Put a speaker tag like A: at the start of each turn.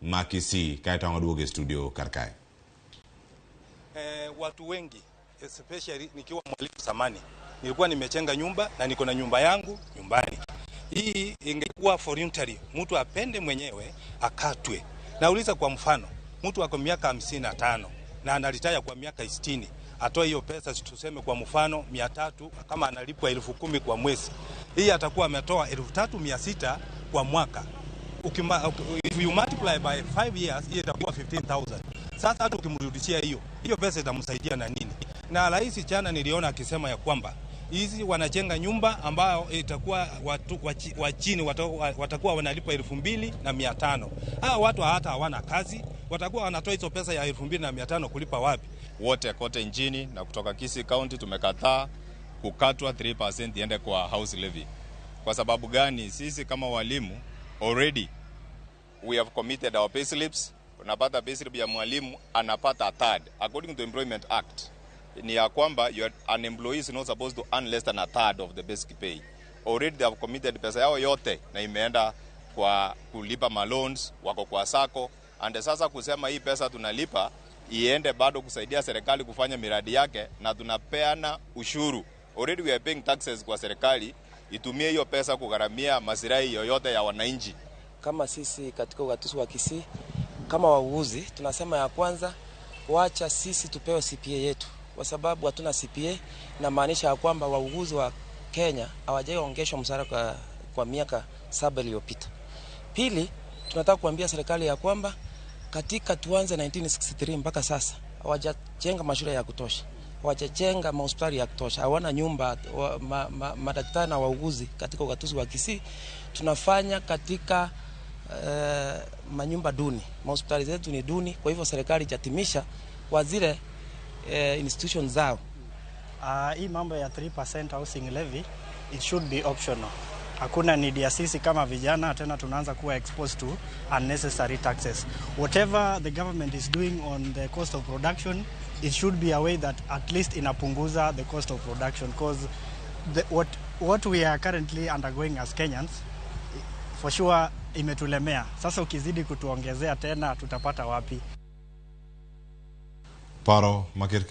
A: Ma Kisii kaeto ang' oduogo e studio kar kae.
B: Watu wengi, especially nikiwa mwalimu zamani, nilikuwa nimejenga nyumba na niko na nyumba yangu nyumbani. Hii ingekuwa voluntary, mtu apende mwenyewe akatwe. Nauliza, kwa mfano, mtu ako miaka 55 na anaretire kwa miaka 60, atoe hiyo pesa, tuseme kwa mfano 300, kama analipwa 10,000 kwa mwezi, hii atakuwa ametoa 3,600 kwa mwaka. If you multiply by 5 years, hiyo itakuwa 15,000. Sasa hata ukimrudishia hiyo hiyo pesa itamsaidia na nini? Na rais jana niliona akisema ya kwamba hizi wanajenga nyumba ambayo itakuwa watu wa chini watakuwa wanalipa 2,500. Hawa watu hata hawana kazi, watakuwa wanatoa hizo pesa ya 2,500 kulipa wapi?
C: Wote kote nchini na kutoka Kisii County tumekataa kukatwa 3% iende kwa house levy. Kwa sababu gani? Sisi kama walimu already we have committed our payslips. Unapata payslip ya mwalimu anapata a third. According to Employment Act ni ya kwamba an employee is not supposed to earn less than a third of the basic pay. Already they have committed pesa yao yote na imeenda kwa kulipa maloans, wako kwa sacco, and sasa kusema hii pesa tunalipa iende bado kusaidia serikali kufanya miradi yake, na tunapeana ushuru. Already we are paying taxes kwa serikali, itumie hiyo pesa kugharamia masilahi yoyote ya wananchi.
D: Kama sisi katika ugatuzi wa Kisii kama wauguzi tunasema ya kwanza, wacha sisi tupewe CPA yetu, kwa sababu hatuna CPA, na maanisha ya kwamba wauguzi wa Kenya hawajaongeshwa mshahara kwa miaka 7 iliyopita. Pili, tunataka kuambia serikali ya kwamba katika tuanze 1963 mpaka sasa hawajajenga mashule ya kutosha, hawajajenga mahospitali ya kutosha, hawana nyumba madaktari na wauguzi katika ugatuzi wa Kisii tunafanya katika manyumba duni, mahospitali zetu ni duni. Kwa hivyo serikali ijatimisha kwa zile institution zao.
E: Hii mambo ya 3% housing levy, it should be optional. Hakuna need ya sisi kama vijana tena tunaanza kuwa exposed to unnecessary taxes. Whatever the government is doing on the cost of production, it should be a way that at least inapunguza the cost of production, because what we are currently undergoing as Kenyans, for sure imetulemea. Sasa ukizidi kutuongezea tena tutapata wapi?
A: Paro maker.